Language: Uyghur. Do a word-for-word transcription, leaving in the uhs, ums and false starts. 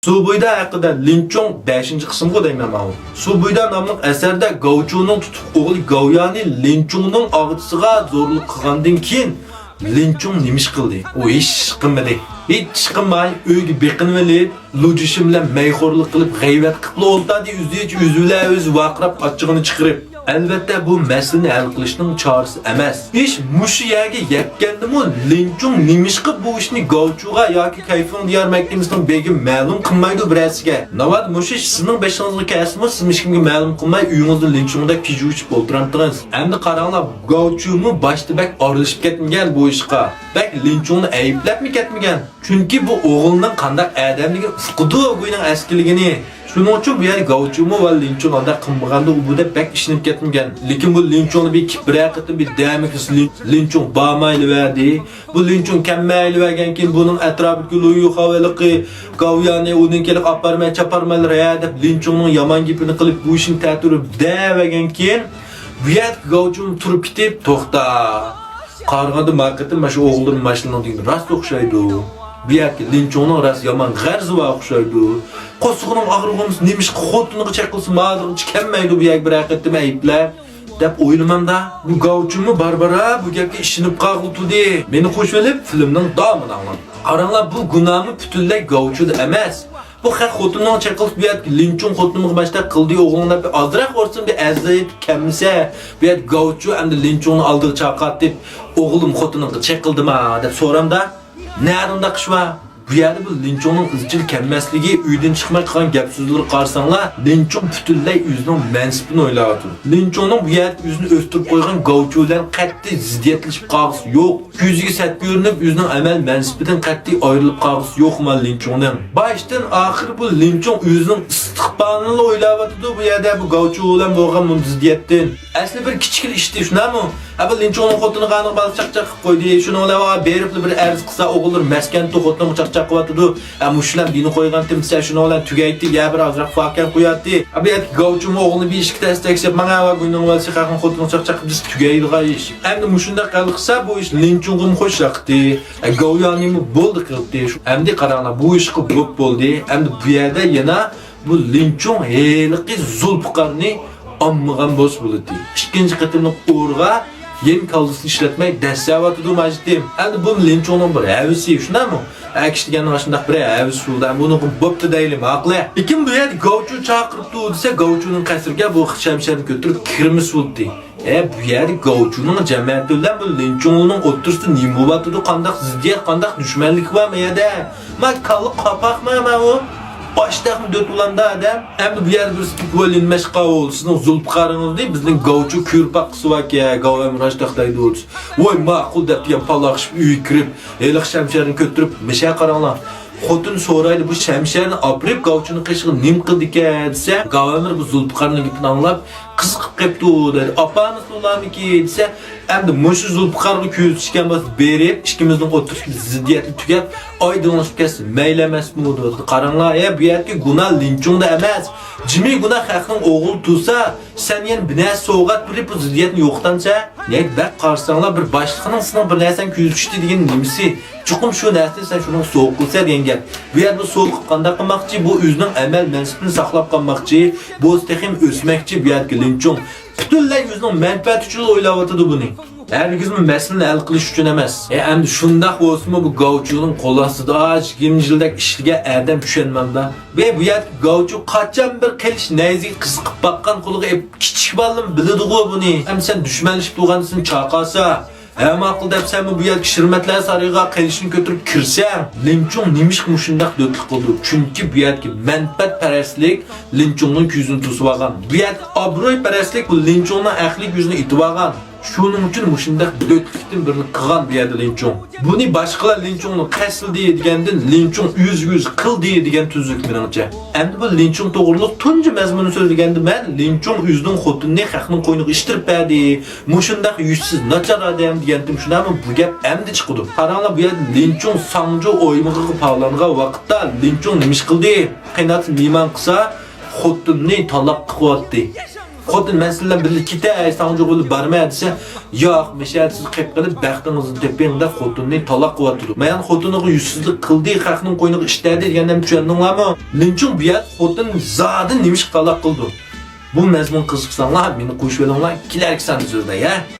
سۇبۇيدا ھەققىدە لىنچۇڭ بەشىنچى قىسىمغۇ دەيمەن ماۋۇ. سۇبۇيدا ناملىق ئەسەردە گاۋچۇنىڭ تۇتۇق ئوغلى گاۋيانى لىنچۇڭنىڭ ئاغىچىسىغا زورلۇق قىلغاندىن كېيىن، لىنچۇڭ نېمە ئىش قىلدى؟ ئۇ ھېچ ئىش قىلمىدى. ھېچ ئىش قىلماي، ئۆيگە بېقىنىۋېلىپ، لۇجۈشۈم بىلەن مەيخورلۇق قىلىپ، غەيۋەت قىلىپلا ئولتۇردى، ئۆزىچە ئۆزى بىلەن ئۆزى ۋارقىراپ، ئاچچىقىنى چىقىرىپ. ئەلۋەتتە، بۇ مەسىلىنى ھەل قىلىشنىڭ چارىسى ئەمەس. ئىش مۇشۇ يەرگە يەتكەندىمۇ، لىنچۇڭ نېمىشقا بۇ ئىشنى گاۋچۇغا ياكى كەيفىڭ دىيار مەكتىمىسىنىڭ بېگى مەلۇم قىلمايدۇ بىرەرسىگە؟ ناۋادا مۇشۇ ئىش سىزنىڭ بېشىڭىزغا كەلسىمۇ، سىز ھېچكىمگە مەلۇم قىلماي، ئۆيىڭىزدە لىنچۇڭدەك پىژۇ ئىچىپ ئولتۇرامتىڭىز؟ ئەمدى قاراڭلار، گاۋچۇمۇ باشتا بەك ئارىلىشىپ كەتمىگەن بۇ ئىشقا. بەك لىنچۇڭنى ئەيىبلەپمۇ كەتمىگەن. چۈنكى بۇ ئوغۇلنىڭ قانداق ئادەملىكىنى ئۇقىدۇ، گۇينىڭ ئەسكىلىكىنى. شۇنىڭ ئۈچۈن بۇ يەردە گاۋچۇمۇ ۋە لىنچۇڭ ئانداق قىلمىغاندۇ، ئۇ بۇ دەپ بەك ئىشىنىپ كەتمىگەن. لېكىن بۇ لىنچۇڭنى بىر كىپ بىرەر قېتىم بىر دەمىكىس لىن-، لىنچۇڭ بارمايلىۋەردى. بۇ لىنچۇڭ كەلمەيلىۋەرگەنكىن، بۇنىڭ ئەتراپىدىكى لۇيۇخاۋ ھېلىقى گاۋيانى ئۇنىڭ كېلىپ ئاپارماي چاپارمايلار ھە دەپ، لىنچۇڭنىڭ يامان گېپىنى قىلىپ، بۇ ئىشنى تەتۈرۈپ دەۋەرگەنكىن، بۇ يەردىكى گاۋچۇم تۇرۇپ كېتىپ، توختا. قارىغاندا ما قېتىم مانا شۇ ئوغۇللىرىم ماشىنىنىڭ دېگىنى راست ئوخشايدۇ. بۇ يەردىكى لىنچۇڭنىڭ راست يامان غەرىزى بار ئوخشايدۇ. قورسىقىنىڭ ئاغرىغۇمسۇ نېمىشقا خوتۇنىغا چېقىلسا مادىغىچە كەلمەيدۇ بۇ يەرگە بىرەر قېتىم ئەيىبلەپ، دەپ ئويلىمامدا، بۇ گاۋچۇمۇ بارا-بارا بۇ گەپكە ئىشىنىپ قالغىلى تۇردى. مېنى خۇشۇپ ئېلىپ، فىلىمنىڭ داۋامىنى ئاڭلاڭ. قاراڭلار، بۇ گۇناھمۇ پۈتۈنلەي گاۋچۇدا ئەمەس. بۇ خەق خوتۇنىنىڭ چېقىلسا، بۇ يەردىكى لىنچۇڭ خوتۇنۇمغا ماشۇنداق قىلدى، ئوغلۇڭ دەپ بىر ئازراق ئۇرسۇن، بىر ئەزىيەت كەلمىسە، بۇ يەردە گاۋچۇ ئەمدى لىنچۇڭنى ئالدىغا چاقىرتىپ، ئوغلۇم خوتۇنۇڭغا چېقىلدىما دەپ سورامدا، نەدە ئۇنداق ئىش بار؟ بۇ يەردە بۇ لىنچۇڭنىڭ ئىزچىل كەلمەسلىكى، ئۆيدىن چىقماي قىلغان گەپ سۆزلىرىگە قارىساڭلار، لىنچۇڭ پۈتۈنلەي ئۆزىنىڭ مەنسىپىنى ئويلاۋاتىدۇ. لىنچۇڭنىڭ بۇ يەردە ئۆزىنى ئۆستۈرۈپ قويغان گاۋچۇ بىلەن قەتئىي زىددىيەتلىشىپ قالغۇسى يوق. كۆزىگە سەت كۆرۈنۈپ، ئۆزىنىڭ ئەمەل مەنسىپىدىن قەتئىي ئايرىلىپ قالغۇسى يوق مانا لىنچۇڭنىڭ. باشتىن ئاخىر بۇ لىنچۇڭ ئۆزىنىڭ ئىستىقبالىنىلا ئويلاۋاتىدۇ بۇ يەردە، بۇ گاۋچۇ بىلەن بولغان بۇ زىددىيەتتىن. ئەسلى بىر كىچىكلا ئىشتى، شۇنداقمۇ؟ ھە، بۇ لىنچۇڭنىڭ خوتۇنىغا ئانىغا بالىسى چاقچاق قىلىپ قويدى، شۇنىڭ بىلەن بېرىپلا بىر ئەرز قىلسا، ئوغۇللىرى مەسكەنتۇ خوتۇنغا چاقچاق قىلىۋاتىدۇ. ھە، مۇشۇلام دېنى قويغان تىمسە شۇنىڭ بىلەن تۈگەيتتى، يا بىر ئازراق فاكەن قوياتتى. ھە، بۇ يەردىكى گاۋچۇمۇ ئوغلىنى بىر ئىككى تەستەكسەپ، ماڭا ۋە گۇينىڭ ۋە سىخاخنىڭ خوتۇنىغا چاقچاق قىلىپ تۈگەيدىغان ئىش. ئەمدى مۇشۇنداق ھەل قىلسا، بۇ ئىش لىنچۇڭغىمۇ خوش ياقتى. ھە، گاۋيانىمۇ بولدى قىلدى. ئەمدى قاراڭلار، بۇ ئىشقا بوپ بولدى. ئەمدى بۇ يەردە يەنە بۇ لىنچۇڭ ھېلىقى زۇلپىقارنى ئالمىغان بولسا بولاتتى. ئىككىنچى قېتىملىق ئورغا يەنە كاللىسىنى ئىشلەتمەي دەسسەۋاتىدۇ ماجىتىم. ئەمدى بۇ لىنچۇڭنىڭ بىر ھەۋىسى، شۇنداقمۇ؟ ئەكىشتىگەننىڭ ئاشۇنداق بىر ھەۋىسى بولدى. ئەمدى بۇنىڭغا بوپتۇ دەيلى، ماقۇلە. لېكىن بۇ يەردە گاۋچۇ چاقىرىپتۇ دېسە، گاۋچۇنىڭ قەسرىگە بۇ شەمشەرنى كۆتۈرۈپ كىرمىسە بولاتتى. ئە، بۇ يەردە گاۋچۇنىڭ جەمەتى بىلەن بۇ لىنچۇڭنىڭ ئوتتۇرىسىدا نېمە بولۇۋاتىدۇ؟ قانداق زىددىيەت، قانداق دۈشمەنلىك بار ما يەردە؟ ما كاللا قاپاقما ما ئۇ؟ باشتاقمۇ دۆت ئۇلاندا ئادەم؟ ئەمدى بۇ يەردە بىرسى كېلىپ، ۋاي لىنمەشقاۋۇ، سىزنىڭ زۇلپىقارىڭىزنى بىزنىڭ گاۋچۇ كۆرپاققىسى باركەن، گاۋ ئەمراشتاق دەيدۇ. ۋاي ماقۇل دەپ دېگەن پالاقشىپ ئۆيگە كىرىپ، ھېلىقى شەمشەرنى كۆتۈرۈپ، مىشە قاراڭلار. خوتۇن سورايدۇ، بۇ شەمشەرنى ئاپىرىپ گاۋچۇنىڭ قېشىغا نېمە قىلدىكەن دېسە، گاۋ ئەمىر بۇ زۇلپىقارنىڭ گېپىنى ئاڭلاپ، قىزىقىپ قېپتۇ دەيدۇ. ئاپارمىسۇن ئۇلارنىڭكى دېسە، ئەمدى مۇشۇ زۇلپىقارغا كۆزى چۈشكەن بولسا بېرىپ، ئىككىمىزنىڭ ئوتتۇرىسىدىكى زىددىيەتنى تۈگەپ، ئايدىڭلىشىپ كەتسە مەيلى ئەمەسمۇ دەيدۇ. قاراڭلار، ھە، بۇ يەردىكى گۇناھ لىنچۇڭدا ئەمەس. جىمى گۇناھ خەقنىڭ ئوغلى تۇرسا، سەن يەنە بىر نەرسە سوۋغات بېرىپ بۇ زىددىيەتنى يوقىتامسەن؟ نەگە بەك قارىساڭلار، بىر باشلىقنىڭ سېنىڭ بىر نەرسەڭ كۆزگە چۈشتى دېگەن نېمىسى؟ چوقۇم شۇ نەرسىنى سەن شۇنىڭغا سوۋغا قىلىسەن دېگەن گەپ. بۇ يەردە بۇ سوۋغا قىلىپ قانداق قىلماقچى؟ بۇ ئۆزىنىڭ ئەمەل مەنسىپىنى ساقلاپ قالماقچى، بولسا تېخىمۇ ئۆسمەكچى بۇ يەردىكى لىنچۇڭ. پۈتۈنلەي ئۆزىنىڭ مەنپەئەتى ئۈچۈنلا ئويلاۋاتىدۇ بۇنى. ھەرگىزمۇ مەسىلىنى ھەل قىلىش ئۈچۈن ئەمەس. ئە، ئەمدى شۇنداق بولسىمۇ، بۇ گاۋچۇنىڭ قول ئاستىدا يىگىرمە يىلدەك ئىشلىگەن ئادەم چۈشەنمەمدۇ؟ ۋە بۇ يەردىكى گاۋچۇ قاچان بىر قېلىش نەيزىگە قىزىقىپ باققان قۇلىقى ئېپ، كىچىك بالىمۇ بىلىدىغۇ بۇنى. ھەم سەن دۈشمەنلىشىپ تۇرغاندا سېنى چاقالسا، ھە، ماقۇل دەپ سەنمۇ بۇ يەردىكى شىرمەتلەر سارىيىغا قېلىشنى كۆتۈرۈپ كىرسەڭ، لىنچۇڭ نېمىشقا مۇشۇنداق دۆتلۈك قىلىدۇ؟ چۈنكى بۇ يەردىكى مەنپەئەتپەرەسلىك لىنچۇڭنىڭ كۆزىنى توسۇۋالغان. بۇ يەردىكى ئابرۇيپەرەسلىك بۇ لىنچۇڭنىڭ ئەقلىي كۆزىنى ئېتىۋالغان. شۇنىڭ ئۈچۈن مۇشۇنداق دۆتلۈكتىن بىرنى قىلغان بۇ يەردە لىنچۇڭ. بۇنى باشقىلار لىنچۇڭنى قەستلىدى دېگەندىن، لىنچۇڭ ئۆزىگە ئۆزى قىلدى دېگەن تۈزۈك مېنىڭچە. ئەمدى بۇ لىنچۇڭ توغرىلىق تۇنجى مەزمۇننى سۆزلىگەندە مەن لىنچۇڭ ئۆزىنىڭ خوتۇنىنى خەقنىڭ قوينىغا ئىتتىرىپ بەردى. مۇشۇنداق يۈزسىز، ناچار ئادەم دېگەنتىم شۇنداقمۇ؟ بۇ گەپ ئەمدى چىقىدۇ. قاراڭلار، بۇ يەردە لىنچۇڭ ساڭجۇ ئويمىقىغا پاۋلانغان ۋاقىتتا لىنچۇڭ نېمە ئىش قىلدى؟ قېنىغا مېھمان قىلسا، خوتۇنىنى تالاق قىلىۋەتتى. خوتۇن مەن سىلەر بىلەن بىللە كېتەي، ساڭجۇ بىلەن بارمەن دېسە، ياق، مەشەدە سىز قېلىپ قېلىپ بەختىڭىزنى تېپىڭ دەپ خوتۇننى تالاق قىلىۋاتىدۇ. مەن خوتۇنىغا يۈزسىزلىك قىلدى، خەقنىڭ قوينىغا ئىشلەتتى دېگەننى چۈشەندىڭلارمۇ؟ لىنچۇڭ بۇ يەردە خوتۇن زادى نېمىشقا تالاق قىلىدۇ؟ بۇ مەزمۇن قىزىقساڭلار مېنى قوشۇۋېلىڭلار، كېلەركى ساندا سۆزلەي ھە.